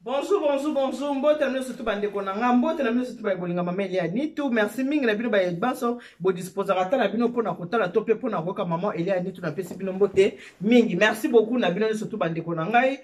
Bonjour, bonjour, bonjour. Mbote na bino surtout bandeko na nga, mbote na bino surtout ba bolinga mama Elia Nitu. Merci mingi na bino ba banso bo disposaka ta na bino pona kotala to pe pona koyoka mama Elia Nitu na pesi bino mbote mingi. Merci beaucoup na bino surtout bandeko na ngai.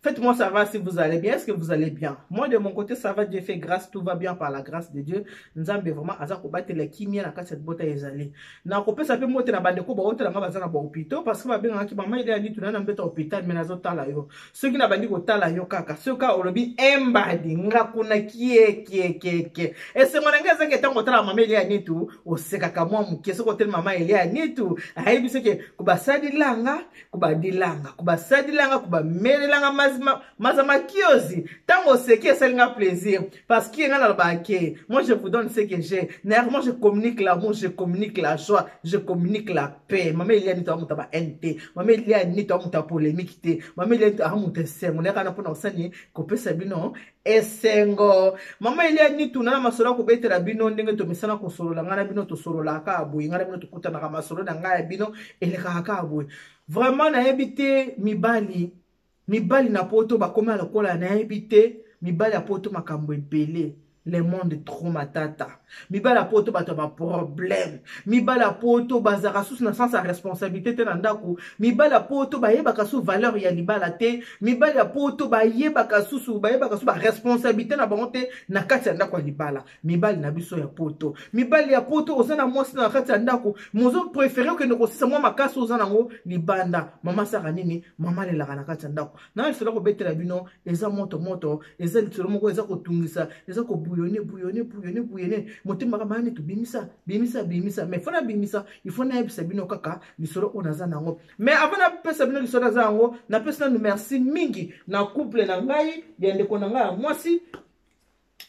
Faites-moi savoir si vous allez bien. Est-ce que vous allez bien? Moi, de mon côté, ça va. Dieu fait grâce. Tout va bien par la grâce de Dieu. Nzambe vraiment, aza kobatela kimia na kati ya bota ezali. Na kopesa pe mbote na bandeko ba otela nga baza na ba hôpitaux parce que ba bengaka ki mama Elia Nitu na na mbeta hôpital mais nazo tala yo. Soki na bandi kotala yo kaka soki olobi embadi nga kuna kiekiekiekie esengo na ngai ezaki ntango otala mama Elia Nitu osekaka mwa moke soki oteli mama Elia Nitu ayebi soki kobasalilanga kobadilanga kobasalilanga kobamelelanga maza makiozi ntango oseki esali nga plaisir parce que nga nalobaka ke moi je vous donne ce que j'ai. Néanmoins, je communique l'amour, je communique la joie, je communique la paix. Mama Elia Nitu amuta ba haine te, mama Elia Nitu amuta polémique te, mama Elia Nitu amuta esengo. Nayaka na mpona kosani kopesa bino esengo. Mama Elia Nitu na masolo ya kobetela bino ndenge tomesana kosolola ngai na bino, tosololaka kaka boye, ngai na bino tokutanaka masolo na ngai ya bino elekaka kaka boye. Vraiment nayebi te mibali mibali na poto bakoma lokola nayebi te mibali ya poto makambo ebele, le monde trop matata. Mibali ya poto bato ya baproblème, mibali ya poto bazalaka susu na sens ya responsabilité te na ndako, mibali ya poto bayebaka susu valeur ya libala te, mibali ya poto bayebaka susu baresponsabilité na bango te na kati ya ndako ya libala. Mibali na biso ya poto, mibali ya poto, oza na mwasi na kati ya ndako, mozo préféré okende kosisa mwa makasi oza nango libanda. Mama asaka nini? Mama alelaka na kati ya ndako. Na lisolo kobetela bino eza moto moto, eza lisolo moko eza kotungisa, eza kobouillonner, bouillonner, bouillonner, bouillonner motema kaka mayani. Tobimisa, bimisa, bimisa, mais faut nabimisa, il faut nayebisa bino kaka lisolo oyo naza nango. Mais avant napesa bino lisolo naza yango, napesi nanu merci mingi na couple na ngai ya ndeko na ngai ya mwasi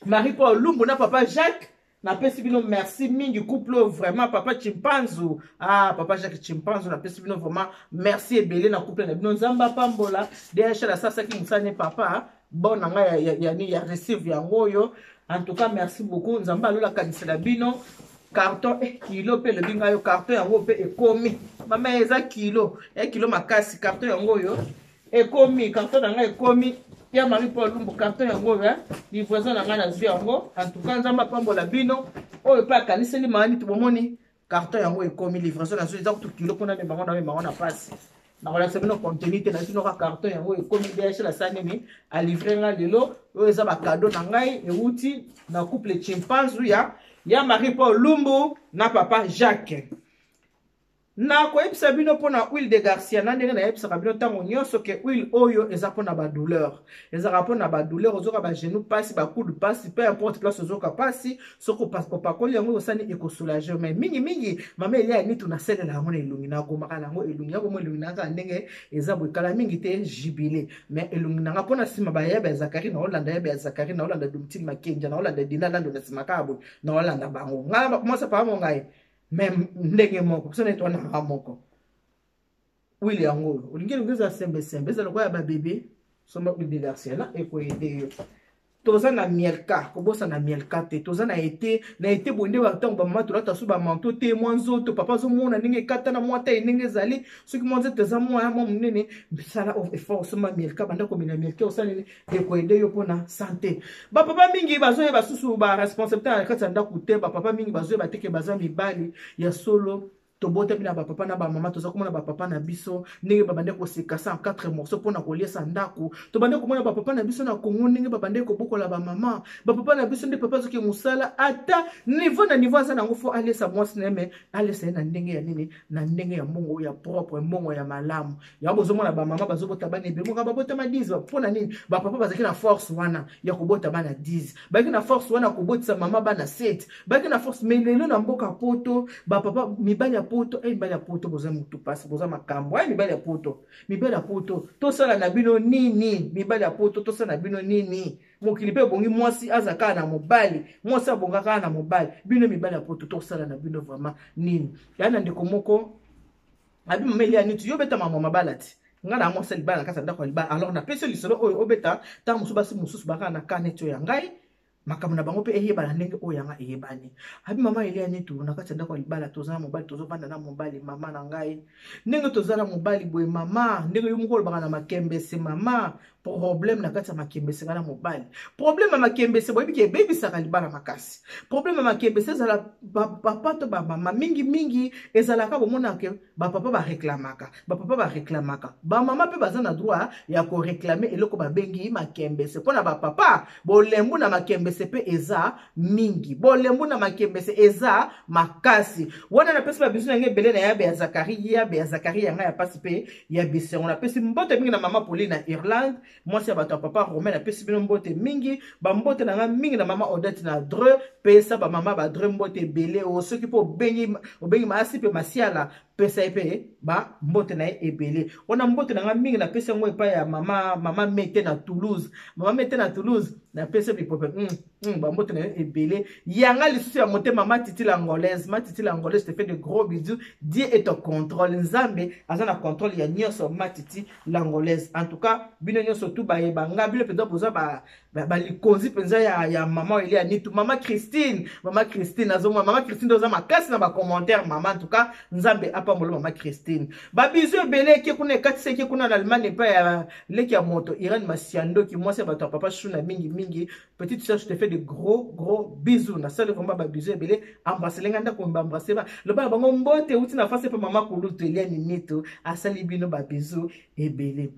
Marie Paul Lumbu na papa Jacques. Napesi bino merci mingi, couple oyo vraiment, papa Chimpanzu, ah, papa Jacques Chimpanzu, napesi bino vraiment merci ebele na couple na bino. Nzambe apambola. DHL asasaki mosala ne papa bon na ngai ya receive yango oyo. En tout cas, merci beaucoup. Nzambe alolakanisela bino. Carton kilo mpe elobi ngai yo, carton yango mpe ekomi. Mama, eza kilo, kilo makasi. Carton yango oyo ekomi, carton na ngai ekomi ya Marie Paul Lumbu. Carton yango oyo, livraison na ngai, nazwi yango. En tout cas, Nzambe apambola bino oyo mpe akaniseli maani. Tobomoni carton yango ekomi, livraison nazwi, eza kutu kilo mpona memango na memango na pasi. Nakolakisa bino contenu te, nazwi noka carton yango ekomi. DHL asala nini? Alivrer ngai lelo. Oyo eza bacadeau na ngai euti na couple Chimpanzu ya Marie Paul Lumbu na papa Jacques. Nakoyebisa bino mpona huile de Garcia na ndenge nayebisaka bino ntango nyonso ke huile oyo eza mpona badouleur, ezalaka mpona badouleur. Ozoka bagenou pasi, bacoude pasi, peu importe place ozoka pasi, soki opakoli yango osani ekosoulager. Mais mingimingi, mama Elia Nitu nasalela yango na elongi, nagomaka na yango elongi yango mo elongi na kaka ndenge eza boye kala mingi te jubile. Mais elongi nanga mpona nsima bayeba ya Zakari, naolanda yeba ya Zakari, naolanda Domtile Makenja, naolanda Dina Lando na nsima kaka boye, naolanda bango. Ngai mwasi apaa ngai me ndenge moko biso neti wana moko. Huile yango oyo olingi elongi eza sembesembe, eza lokola ya babebe, somba huile de Garcia, ekoaider yo. Toza na mielka, kobosana mielka te. Toza na ete, na ete boye nde ntango bamama tolata so bamanteau te, mwa nzoto papa azomona ndenge ekata na mwa tai ndenge ezali. Soki mwa nzoto eza mwa monene, sala effort, osomba mielka, banda komela mielka, osala nini, ekoaider yo mpona santé. Bapapa mingi bazoyeba susu baresponsabilité na kati ya ndako te. Bapapa mingi bazoyeba te ke baza mibali ya solo. Tobotami na bapapa na bamama, toza komona bapapa na biso ndenge babande kosekasa en quatre morceau mpona koliesa ndako. Tobande komona bapapa na biso na Kongo ndenge babande kobokola bamama. Bapapa na biso nde papa azoki mosala, ata niveau na niveau aza nango, faut alesa mwasi na ye, mais alesa ye na ndenge ya nini? Na ndenge ya mbongo ya propre, mbongo ya malamu. Yango bozomona bamama bazobota bana ebele, moka babotama 10. Mpo na nini? Bapapa bazalaki na force wana ya kobota bana 10, bazalaki na force wana ya kobotisa mama bana 7, bazalaki na force. Mais lelo na mboka poto, bapapa mibali ya poto, mibali ya poto boza motu pasi, boza makambo. Mibali ya poto, mibali ya poto, tosala na bino nini? Mibali ya poto, tosala na bino nini? Mokili mpe ebongi mwasi aza kaka na mobali, mwasi abonga kaka na mobali. Bino mibali ya poto, tosala na bino vraiment nini? Ya na ndeko moko abi: "Mama Elia Niti, yo obeta mama mabala ti ngai na mwasi ya libala na kati ya ndako ya libala. Alors napesi yo lisolo oyo obeta ntango mosusu basi mosusu bakaka na ka neti oyo ya ngai, makambo na bango mpe eyebana ndenge oyo yanga eyebani." Abi: "Mama Elia Nitu, na kati ya ndako ya libala toza na mobali, tozovanda na mobali. Mama na ngai, ndenge toza na mobali boye, mama, ndenge yo moko olobaka na makembese, mama. Problème na kati ya makembese nga na mobali, problème ya makembese boyebi ke ebebisaka libala makasi. Problème ya makembese ezala bapapa to bamama, mingimingi ezalaka bomonaka ke bapapa bareklamaka, bapapa bareklamaka, bamama mpe baza na droit ya koreklame eloko babengi makembese. Mpo na bapapa, bolembu na makembese mpe eza mingi, bolembu na makembese eza makasi. Wana napesi babizu na ngai ebele na yabe ya Zakari, yabe ya Zakari ya ngai ya pasi mpe ya bisengo. Napesi mbote mingi na mama Pauline na Irlande, mwasi ya bato ya papa Romain. Napesi bino mbote mingi, bambote na ngai mingi na mama Odette na Dreux. Pesa bamama badreux mbote ebele. O soki mpe obengi, obengi maasi mpe masiala, pesa ye mpe bambote na ye ebele. Wana mbote na ngai mingi napesi yango epai ya mama Mete na Toulouse, mama Mete na Toulouse. Napesi bipope bambote na yo ebele. Yanga lisusu ya motema, ma Titi l'Angolaise, ma Titi l'Angolaise, te fait de gros bisous. Dieu est au contrôle, Nzambe aza na contrôle ya nyonso. Ma Titi l'Angolaise, en tout cas bino nyonso tu bayeba nga, bino mpenza boza balikonzi mpenza ya mama Elia Nitu. Mama Christine, mama Christine azomona, mama Christine nde oza makasi na bacommentaire, mama. En tout cas Nzambe apambola mama Christine. Babizu ebele eke kuna, ekatisa eke kuna na Allemagne epai ya leki ya moto Irene Masiandoki, mwasi ya bato ya papa Shuna. Mingi mingi, petite sœur, je te fais de gros gros bisous. Nasali vraiment babisous ebele. Embrasse lenga ndako, embrasse ba loba na bango mbote euti na face epa mama kulutu Eliani Nitu, asali bino babisous ebele.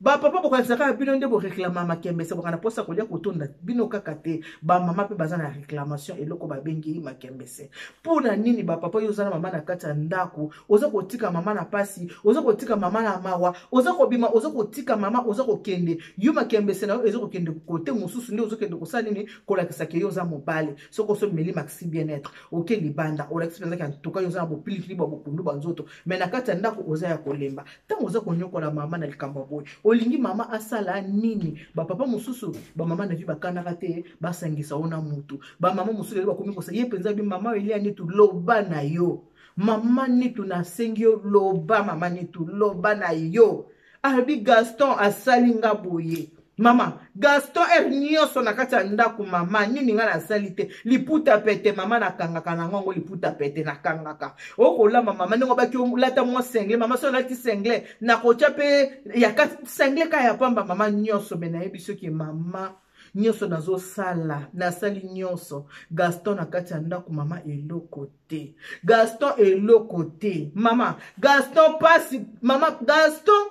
Bapapa, bokanisa kaka bino nde boreklama makembese, boka na mposa kolia kotonda bino kaka te. Bamama mpe baza na réclamation eloko babengi makembese. Mpo na nini bapapa, yo oza na mama na kati ya ndako, oza kotika mama na pasi, oza kotika mama na mawa, oza kobima, oza kotika mama, oza kokende, yo makembese na yo eza kokende kote mosusu, nde ozokende kosala nini? Kolakisa ke yo oza mobali. Soki osomeli maxi bien-être, oke libanda, olakisi mpenza ke antuka yo oza na bopilikili bwa bokundu bwa nzoto, me na kati ya ndako oza ya kolemba. Ntango oza konyokola mama na likambo ya boye, olingi mama asala nini? Bapapa mosusu, bamama na vi bakanaka te basangisa yo na mutu. Bamama mosusu lelo bakomi kosa ye mpenza bi mama Elia Nitu, loba na yo mama Nitu, nasengi yo loba, mama Nitu, loba na yo. Alobi Gaston asali nga boye, mama. Gaston ere nyonso na kati ya ndako, mama, nini ngai nasali te? Liputa pete, mama, nakangaka na ngongo liputa pete, nakangaka okolamba, mama, ndenge obaki olata mwa sengle, mama. So olati sengle, nakotya mpe ya kati sengle kaka ya pamba, mama, nyonso. Me nayebi soki mama nyonso nazosala, nasali nyonso, Gaston na kati ya ndako, mama, eloko te. Gaston eloko te, mama. Gaston pasi, mama. Gaston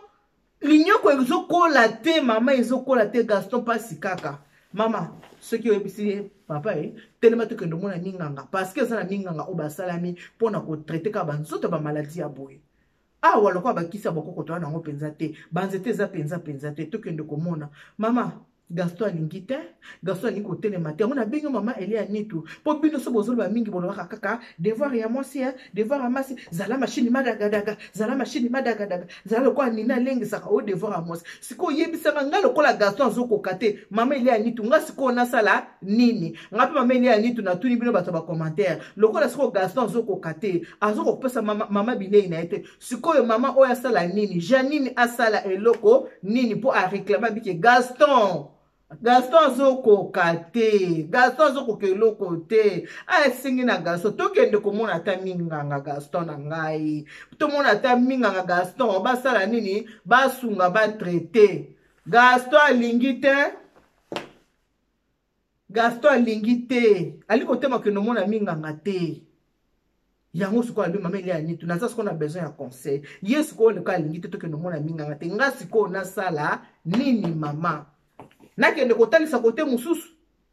linyoko ezokola te, mama, ezokola te. Gaston pasi kaka, mama. Soki oyebisi ye papa e telema, tokende omona minganga, parce que eza na minganga oyo basalami mpona kotraite kaka banzoto ya bamaladi ya boye. Awa lokola bakisi ya bokoko toya nango mpenza te, banzete eza mpenza mpenza te, tokende komona mama. Gaston alingi te, Gaston alingi kotelema te. Yango nabengi mama Elia Nitu, mpo bino so bozoloba mingi, bolobaka kaka devoir ya mwasi, devoir ya mwasi, zala mashini madagadaga, zala mashini madagadaga, zala lokola nini alengisaka oyo devoir ya mwasi. Sikoyo oyebisaka ngai lokola Gaston azokoka te, mama Elia Nitu, nga sikoyo nasala nini? Nga mpe mama Elia Nitu natuni bino bato ya bacommentaire, lokola sikoyo Gaston azokoka te, azokopesa mama, mama bilei na ye te, sikoyo mama oyo asala nini? Janine asala eloko nini mpo areklame abike Gaston? Gaston azokoka te, Gaston azokoka eloko te. Asengi na Gaston tokende komona ata minganga. Gaston na ngai, tomona ata minganga. Gaston basala nini? Basunga, batraite. Gaston alingi te, Gaston alingi te, alingi kotema kende omona minganga te. Yango sikoyo alobi mama Elia Nitu, naza sikoyo na besoin ya conseil. Ye sikoyo lokola alingi te tokende omona minganga te, nga sikoyo nasala nini mama? Nakende kotalisa kote mosusu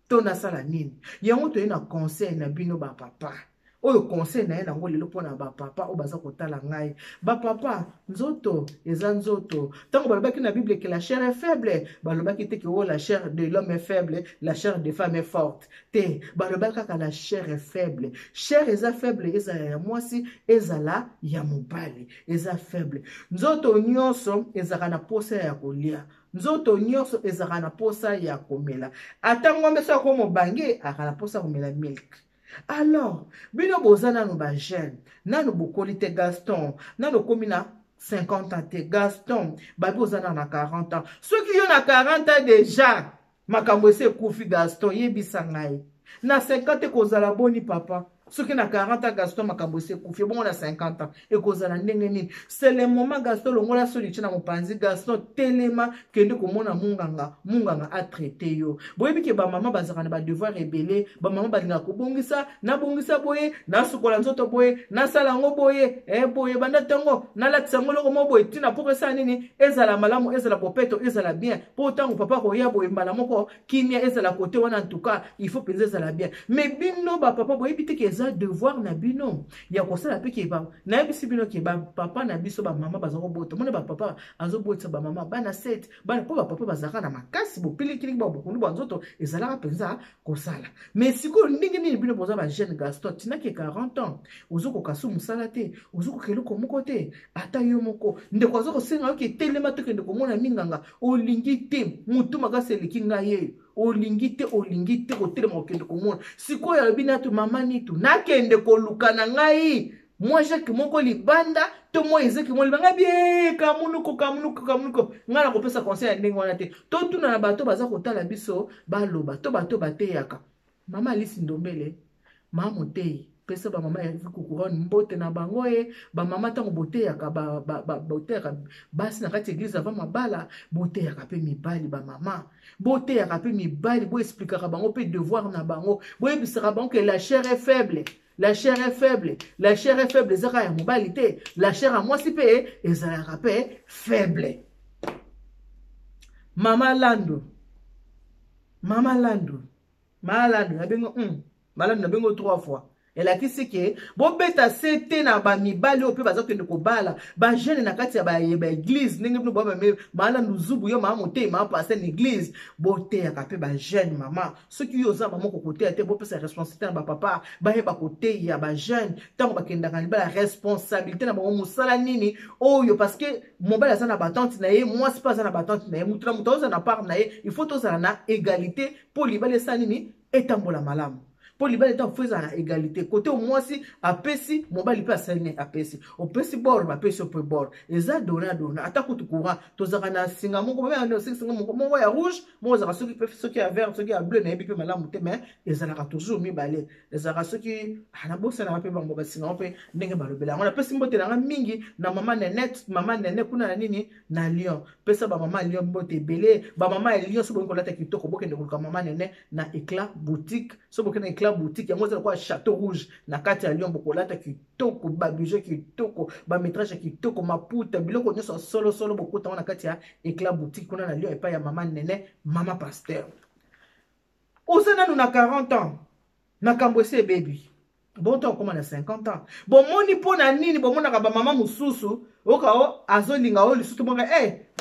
to nasala nini? Yango toye na conseil na bino bapapa. Oyo conseil na ye nango lelo mpona bapapa oyo baza kotala ngai. Bapapa, nzoto eza nzoto. Ntango balobaki na Bible ke la chair est faible, balobaki te ke o la chair de l'homme est faible, la chair de femme est forte te. Balobaki kaka la chair est faible. Chair eza faible, ezala ya mwasi, ezala ya mobali, eza faible. Nzoto nyonso ezalaka na posa ya kolia, nzoto nyonso ezalaka na posa ya komela. Ata ngombe so ako mobange, azalaka na posa ya komela milk. Alors bino boza nanu bajeune, nanu bokoli te. Gaston nanu okomi na 50 ans te. Gaston babi oza nanu na 40 ans. Soki yo na 40 ans déjà makambo esi ekufi, Gaston, yebisa ngai na 50 ekozala boni, papa? Soki na 40 ans, Gaston, makambo esi ekufi, ebongo na 50 ans ekozala ndenge nini? C'est le moment, Gaston, longola soni, tie na mopanzi. Gaston, telema, kende komona munganga, munganga atraite yo. Boyebi ke bamama bazalaka na badevoir ebele. Bamama balingaka kobongisa, nabongisa boye, nasukola nzoto boye, nasala yango boye, boye, banda ntongo nalatisa yango eloko moko boye, ntina mpo esala nini? Ezala malamu, ezala bopeto, ezala bien, mpo ntango papa koya boye, mbala moko kimia ezala kote wana. En tout cas, il faut mpenza ezala bien. Mais bino bapapa, boyebi te ke eza devoir na bino ya kosala mpe ke nayebisi bino ke bapapa na biso, bamama baza kobota. Mona, bapapa azobotisa bamama bana 7 bana, mpo bapapa bazalaka na makasi, bopilikiliki, babokundu bwa nzoto ezalaka mpenza kosala. Mais sikoyo, ndenge nini bino boza bajeune? Gaston, tinaki 40 ans, ozokoka so mosala te, ozokoka eloko moko te. Ata yo moko, ndeko aza kosenga yo ke telema, tokende komona minganga, olingi te. Motu makasi eleki ngai ye, olingi te, olingi te kotelema kokende komona. Sikoyo alobi natu mama Nitu, nakende koluka na ngai mwa Jacques moko libanda to mwa Ezeki moko libanda bie, kamunuko, kamunuko, kamunuko. Ngai nakopesa conseil ya ndenge wana te. Totuna na bato baza kotala biso, baloba to bato bateyaka. Mama Alisi Ndombele, mama motei, pesa bamama ya Couronne mbote na bango. Ye bamama, ntango boteyaka, boteyaka basi na kati église avant mabala, boteyaka mpe mibali. Bamama, boteyaka mpe mibali, boexplikaka bango mpe devoir na bango, boyebisaka bango ke la chair est faible, la chair est faible, la chair est faible. Ezaka ya mobali te, la chair ya mwasi mpe ezalaka mpe faible. Mama Lando, mama Lando, mama Lando, nabengo Malando, nabengo trois fois. Elakisi ke bobeta se te na bamibali oyo mpe baza kokende kobala bajeune na kati ya baeglise. Ndenge bino Maalandu Zubu, yo maa motei, maa pasteur na église, boteyaka mpe bajeune. Mama, soki yo oza mama koteya te, bopesa responsabilité na bapapa, bayeba koteya bajeune ntango bakendaka libala, responsabilité na bango, mosala nini oyo, parce que mobali aza na batante na ye, mwasi mpe aza na batante na ye, motu na moto aza na part na ye. Il faut tozala na égalité mpo libala esala nini? Etambola malamu. Mpo libala etango, faut ezala na égalité. Kote mwasi apesi, mobali mpe asali nini? Apesi. Opesi bord, bapesi yo mpe bord. Eza dona dona. Ata kutu courant, tozalaka na singa moko, singa moko ya rouge, moko ezalaka soki mpe soki ya vert, soki ya bleu, nayebi mpe malamu te, mais ezalaka toujours mibale. Ezalaka soki nabosanaka mpe bango basinga ngo mpe ndenge balobela yango. Napesi mbote nanga mingi na mama Nenete, mama Nene kuna na nini, na Lyon. Pesa bamama ya Lyon mbote ebele. Bamama ya Lyon, so bolingi kolata kitoko, bokende koluka mama Nene na Éclat Boutique. So bokende na Éclat Boutique, yango eza lokola Château Rouge na kati ya Lyon. Bokolata kitoko, babijoux kitoko, bamétrage ya kitoko, maputa, biloko nyonso ya solosolo, bokota ngo na kati ya Éclat Boutique kuna na Lyon, epai ya mama Nene, mama pasteur. Oza nanu na 40 ans, makambo esi ebebi. Bon, to akóma na 50 ans, bomoni mpo na nini bomonaka bamama mosusu oka o azolinga oyo lisusu moko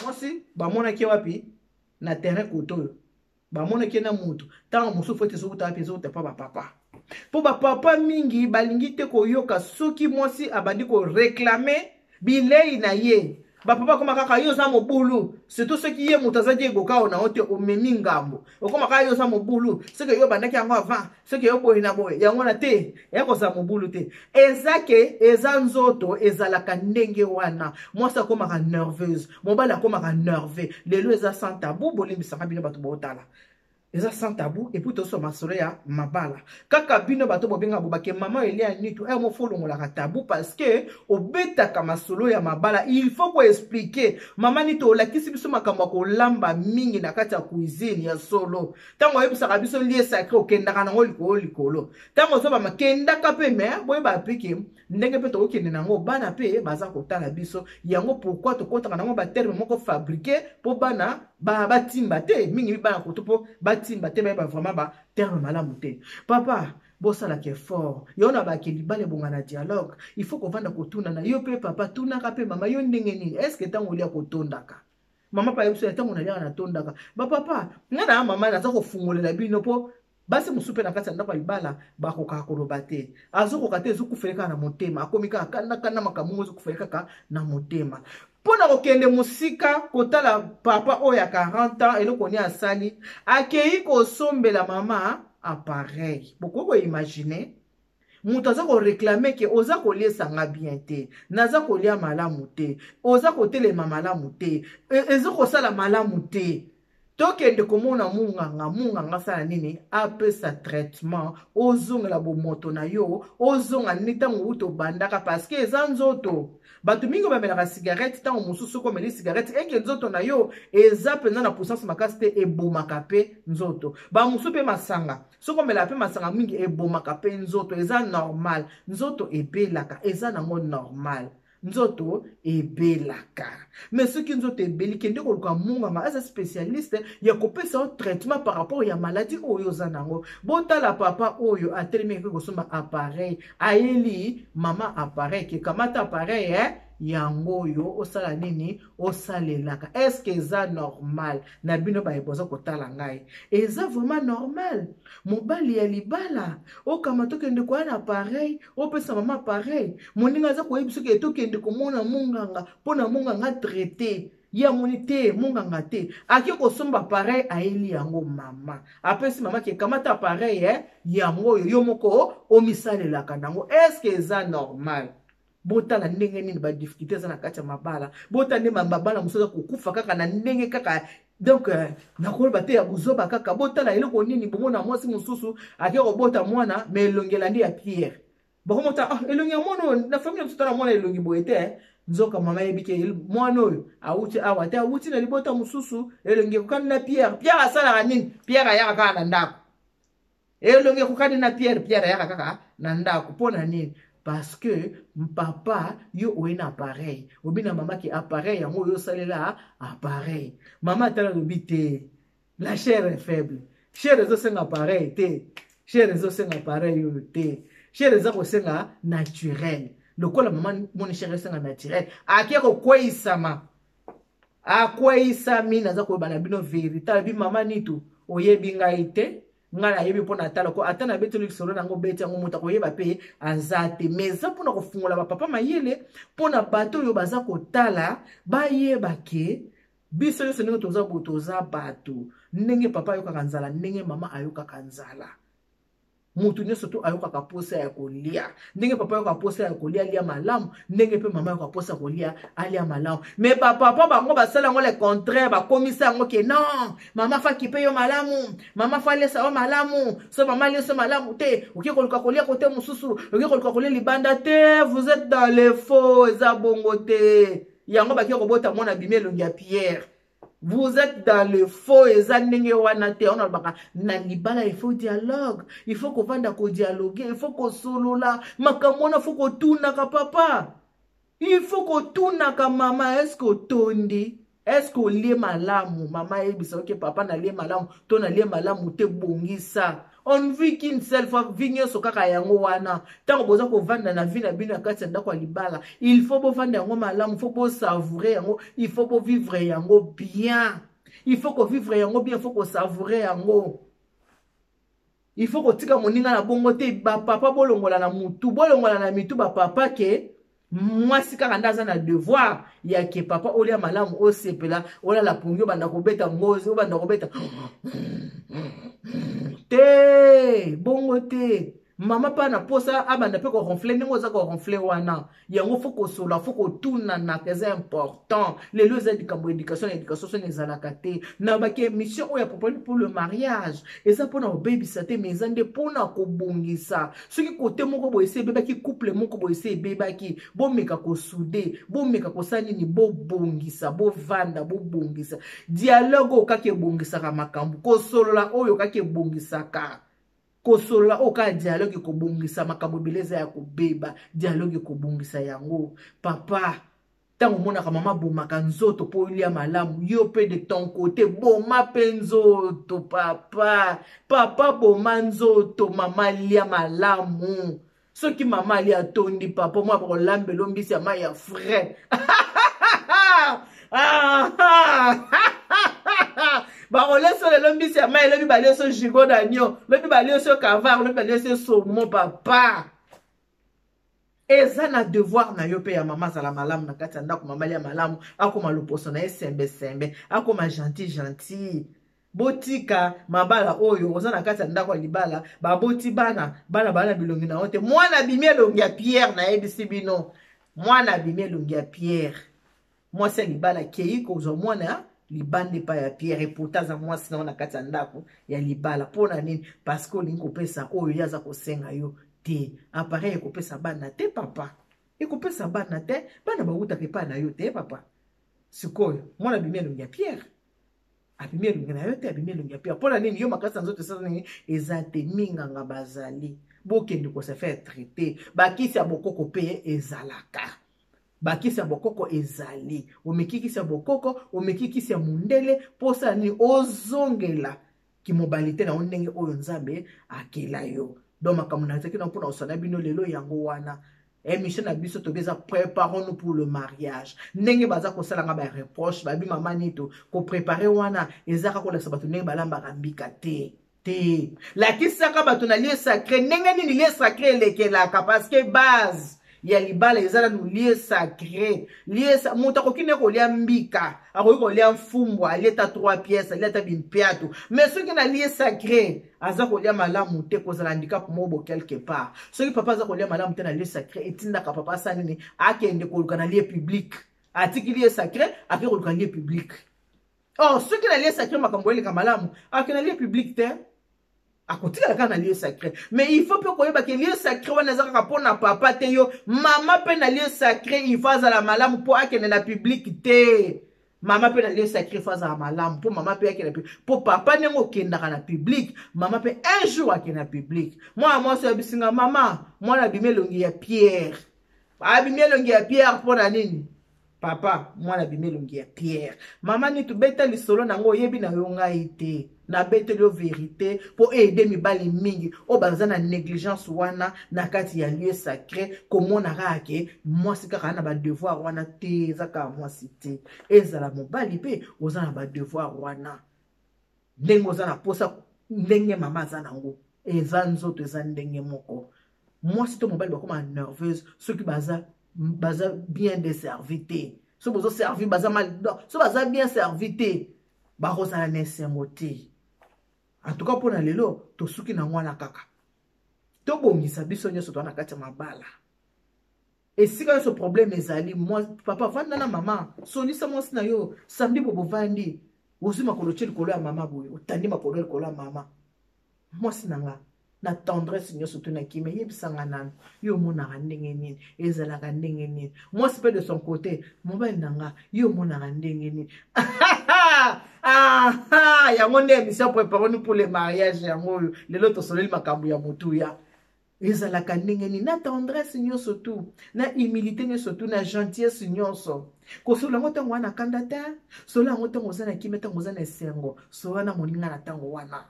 mwasi bamonaki ye wapi na terrain, kote oyo bamonaki ye na motu. Ntango mosusu fo ete ezowuta wapi? Ezowuta mpa bapapa, mpo bapapa mingi balingi te koyoka. Soki mwasi abandi koréclamer bilei na ye, bapapa akoma kaka: "Yo oza mobulu." Surtout soki ye moto aza diegokao na yo te, omemi ngambo, okoma kaka: "Yo oza mobulu, soki yo obandaki yango avant, soki yo boye na boye." Yango wana te, eya kozala mobulu te, eza ke eza nzoto ezalaka ndenge wana. Mwasi akomaka nerveuse, mobali akomaka nerveux. Lelo eza sans tabou, bolimbisaka bino bato botala, eza sans tabou. Et puis toswa masolo ya mabala kaka. Bino bato bobengaka bobake mama Elia Nitu, mo faut olongolaka tabou, parce que obetaka masolo ya mabala, il faut koexpliquer. Mama Nitu, olakisi biso makambo ya kolamba mingi na kati ya cuisine ya solo. Ntango oyebisaka biso lieu sacré, okendaka nango likolo likolo. Ntango ozobama, kendaka mpe. Me boyeba mpe ke ndenge mpe tokokende nango, bana mpe baza kotala biso. Yango pourquoi tokɔtaka nango baterme moko fabriqué, mpo bana batimba te mingi, bana koto mpo batimba te, bayeba vraiment baterme malamu te. Papa, bosalaka effort. Yo na bake libala ebonga na dialogue. Il faut kovanda, kotuna na yo mpe papa, tunaka mpe mama: "Yo ndenge nini? Est-ce ntango olia kotondaka?" Mama pa yebiso: "Ntango naliaka, natondaka." Bapapa, ngai na mama naza kofungolela bino, mpo basi mosusu mpe na kati ya ndako ya libala bakokaka koloba te, azokoka te, ezokufele kaka na motema, akomi kaka kandakanda, makambo ngo ezokufele kaka na motema. Mpo na kokende mosika kotala papa oyo ya 40 ans, eloko nini asali? Akei kosombela mama appareil. Bokoki koimaginer, moto aza koréclamer ke oza koliesanga bien te, naza kolia malamu te, oza kotelema malamu te, eza kosala malamu te. Tokende komona munganga, munganga asala nini? Apesa traitement, ozongela bomoto na yo, ozonga nini ntango outi obandaka, parce que eza nzoto. Bato mingi bamelaka cigarette, ntango mosusu soki omeli cigarette eke nzoto na yo eza mpenza na puissance makasi te, ebomaka mpe nzoto. Bamosusu mpe masanga, soki omelaka mpe masanga mingi ebomaka mpe nzoto, eza normal. Nzoto ebelaka, eza nango normal. Nzoto ebelaka, mais soki nzoto ebeli, kende koluka munganga aza spécialiste ya kopesa yo traitement par rapport ya maladie oyo oza nango. Botala papa oyo atelemi, eke kosomba appareil, ayeli mama appareil ke kamata appareil, eh? Yango oyo osala nini? Osalelaka. Est-ce eza normal na bino baye boza kotala ngai? Eza vraiment normal, mobali ya libala okama tokende koya na appareil, opesa mama appareil? Moninga aza koyebi soki tokende komona monganga mpo na monganga traite ye, amoni te monganga te, ake kosomba appareil, ayeli yango mama, apesi mama ke kamata appareil, eh, yango oyo yo moko omisalelaka nango. Est-ce eza normal? Botala ndenge nini badifficulté eza na kati ya mabala. Botala nde mabala mosusu aza kokufa kaka na ndenge kaka, donc nakoloba te ya buzoba kaka. Botala eloko nini bomona mwasi mosusu ake kobota mwana, mais elongi elandi ya Pierre. Bakomota, ah, elongi ya mwana oyo, na famille na biso tala mwana elongi boye te. Nzoka mama yebi ke mwana oyo awuti awa te, awuti na libota mosusu, elongi ekokani na Pierre. Pierre asalaka nini? Pierre ayaka kaka na ndako. Elongi ekokani na Pierre, Pierre ayaka kaka na ndako. Mpo na nini? Parce que papa, yo oye na appareil, obi na mama ke appareil yango oyo osalela appareil. Mama atala, alobi te, la chair est faible, chair ezosenga appareil te, chair ezosenga appareil oyo te, chair eza kosenga naturel. Lokola mama moni chair esenga naturel, ake kokweyisama, akweyisami. Naza koyeba na bino vérité. Alobi, mama Nitu, oyebi ngai te, ngai nayebi mpo na tala ko ata nabeteli lisolo nango, obeti yango, moto akoyeba mpe aza te. Mais eza mpona kofungola bapapa mayele, mpona bato oyo baza kotala bayeba ke biso nyonso ndenge toza boye, toza bato. Ndenge papa ayokaka nzala, ndenge mama ayokaka nzala, motu nyonso to ayokaka posa ya kolia. Ndenge papa ayoka posa ya kolia, alia malamu, ndenge mpe mama ayoka posa ya kolia, alia malamu. Mais bapapa bango basala yango le contraire, bakomisa yango ke non, mama faut akipe yo malamu, mama faut alesa yo malamu. So mama alesa yo malamu te, oke koluka kolia kote mosusu, oke koluka kolia libanda te. Vous êtes dans le faux, eza bongo te. Yango bake kobota mwana, bimi elongi ya Pierre. Vous êtes dans le faux, eza ndenge wana te. Wana alobaka na libala, il faut dialogue, il faut kovanda kodialogue, il faut kosolola makambo wana, faut kotunaka papa, il faut kotunaka mama: est-ce otondi? Est-ce olie malamu? Mama ayebisa oke, papa, nalie malamu to nalie malamu te, bongisa. On ne vit qu'une seule fois, vie nyonso kaka yango wana. Ntango boza kovanda na vie na bino ya kati ya ndako ya libala, il faut bovanda yango malamu, faut bosavourer yango, il faut bovivre yango bien, il faut kovivre yango bien, il faut kosavourer yango, il faut kotika moninga na bongo te. Bapapa, bolongola na mutu, bolongola na mitu bapapa ke mwasi kaka nde aza na devoir ya ke papa olia malamu, osepela, olala pongi, obanda kobeta ngozi, obanda kobeta te. Bongo te. Mama mpa na posa abanda mpe koronfler ndenge oza koronfler wana. Yango faut kosola, faut kotunanaka, eza important. Lelo eza likambo éducation. Na éducation soni ezalaka te. Na baki émission oyo ya propos pour le mariage, eza mpona kobebisa te, mais eza nde mpona kobongisa. Soki kote moko boye esi ebebaki, couple moko boye esi ebebaki, bomeka kosouder, bomeka kosala nini, bobongisa, bovanda, bobongisa. Dialogue oyo kaka ebongisaka makambo, kosolola oyo kaka ebongisaka, kosolola oyo kaka dialogue ekobongisa makambo ebele eza ya kobeba. Dialogue ekobongisa yango. Papa, ntango omonaka mama abomaka nzoto mpo olia malamu, yo mpe de ton côté boma mpe nzoto. Papa, papa, boma nzoto, mama lia malamu. Soki mama ali atondi, papa mwa bakolambela mbisi ya mai ya frais, bakoleso lelo mbisi ya mai, elobi balieso gigot d'agneau, lobi balieso cavard, lobi balieso saumon. Papa, eza na devoir na yo mpe ya mama azala malamu na kati ya ndako. Mama alia malamu, akoma loposo na ye sembesembe, akoma gentil gentil. Botika mabala oyo oza na kati ya ndako ya libala, baboti bana, bana baa na bilongi na yo te. Mwana abimi elongi ya Pierre. Nayebisi bino, mwana abimi elongi ya Pierre. Mwasi ya libala akei kozwa mwana. libanda epai ya Pierre, et pourtant aza mwasi na yo na kati ya ndako ya libala. Mpo na nini? Parce que olingi kopesa oyo ye aza kosenga yo te. Appareil ekopesa bana te, papa, ekopesa bana te. Bana bawutaka epai na yo te, papa. Sikoyo mwana abimi elongi ya Pierre, abimi elongi na yo te, abimi elongi ya Pierre. Mpo na nini? Yo makasi na nzoto esala nini? Eza te. Minganga bazali, bokende kose faire traiter. Bakisi ya bokoko mpe ezalaka, bakisi ya bokoko ezali. Omeki kisi ya bokoko, omeki kisi ya mondele, mpo osala nini? Ozongela kimobali te na yo ndenge oyo Nzambe akela yo. Donc makambo nazalaki na mpona kosala bino lelo yango wana. Émission na biso tobi eza "Préparons-nous pour le mariage". Ndenge baza kosala nga bareproche, babi mama Nito, koprépare wana eza kaka kolakisa bato ndenge balambaka mbika te. Te, lakisaka bato na lieu sacré ndenge nini lieu sacré elekelaka, parce que base ya libala eza nanu lieu sacré. Lieu, moto akoki nde kolia mbika, akoki kolia mfumbwa, alie ata 3 pièces, alie ata bimpiatu, mais soki na lieu sacré aza kolia malamu te, kozala handicap moko bo quelque part. Soki papa aza kolia malamu te na lieu sacré, etindaka papa asala nini? Akende koluka na lieu public. Atiki lieu sacré, ake koluka lieu public. Or soki na lieu sacré makambo eleka malamu, ake na lieu public te, akotikala kaka na lieu sacré. Mais il faut mpe koyeba ke lieu sacré wana eza kaka mpo na papa te. Yo mama mpe na lieu sacré, il faut azala malamu mpo akende na public te. Mama mpe na lieu sacré, faut azala malamu mpo mama mpe akende, mpo papa ndenge okendaka na public, mama mpe un jour akende na public. Mwana mwasi oyebisinga mama, mwana abimi elongi ya Pierre, abimi elongi ya Pierre. Mpo na nini, papa? Mwana abimi elongi ya Pierre. Mama nini tobeta lisolo nango, oyebi na yo ngai te. Nabeteli yo vérité mpo aide mibali mingi oyo baza na négligence wana na kati ya lieu sacré, komona kaka ke mwasi kaka na badevoir wana te. Eza kaka mwasi te, ezala mobali mpe oza na badevoir wana. Ndenge oza na posa, ndenge mama aza nango, eza nzoto eza ndenge moko. Mwasi to mobali bakoma nerveuse soki baza bien desservi te. So bozoservi baza mal, so baza bien servi te, bakozala na esengo te. En tout cas, mpona lelo tosuki na wana kaka. Tobongisa biso nyonso toza na kati ya mabala. Esika nyonso problème ezali, papa vanda na mama, solisa mwasi na yo. Samedi bo bovandi, ozwi makolo tie likolo ya mama boye, otandi makolo likolo ya mama. Mwasi na nga, na tendresse nyonso to na kimia, yebisanga nanu, yo omonaka ndenge nini? Ezalaka ndenge nini? Mwasi mpe de son côté, mobali na nga, yo omonaka ndenge nini? Ah, yango nde émission "Préparons-nous pour le mariage". Yango oyo lelo tosoleli makambo ya motuya. Ezalaka ndenge nini? Na tendresse nyonso tu, na humilité nyonso tu, na gentillesse nyonso. Kosola yango ntango wana kanda te, sola yango ntango oza na kimia, ntango oza na esengo. Sola na moninga na ntango wana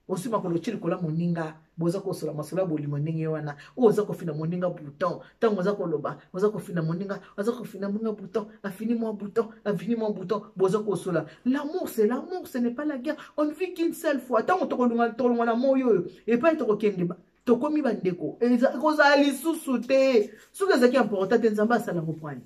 osi makolo tie likolo ya moninga, boza kosola masolo ya bolingo ndenge wana. Oyo oza kofina moninga bouton, ntango oza koloba, oza kofina moninga, oza kofina moninga bouton, afini mwa bouton, afini mwa bouton, boza kosola. L'amour, c'est l'amour, ce n'est pas la guerre. On ne vit qu'une seule fois. Ntango tokolongwa na moi oyo, epai tokokende, tokomi bandeko, ekozala lisusu te. Soki ezalaki important te, Nzambe asalango poani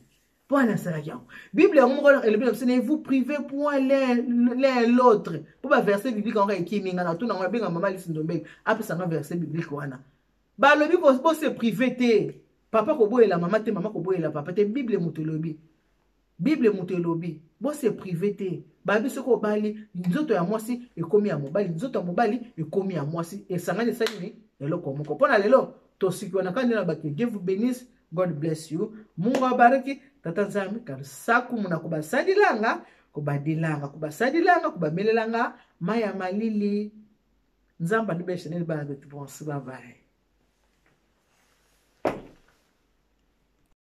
mpo ani asalaki yango? Bible yango moko elobi na biso: "Ne vous privez point l'un l'autre." Mpo baverset biblique yango ekimi nga na tuna yango, abenga mama Lisi Ndombele, apesanga verset biblique wana. Balobi bose priver te, papa koboyela mama te, mama koboyela papa te. Bible moto elobi, Bible moto elobi bose priver te. Babi soki obali, nzoto ya mwasi ekomi ya mobali, nzoto ya mobali ekomi ya mwasi, esangani, esali nini? Eloko moko. Mpo na lelo tosuki wana kaka. Nde na bato, Dieu vous bénisse, God bless you, Mungu abariki, Tata Nzambe kalusaku muna kobasalilanga, kobadilanga, kobasalilanga, kobamelelanga mai ya malili. Nzambe andibesheneli bana betu bonso. Babaye.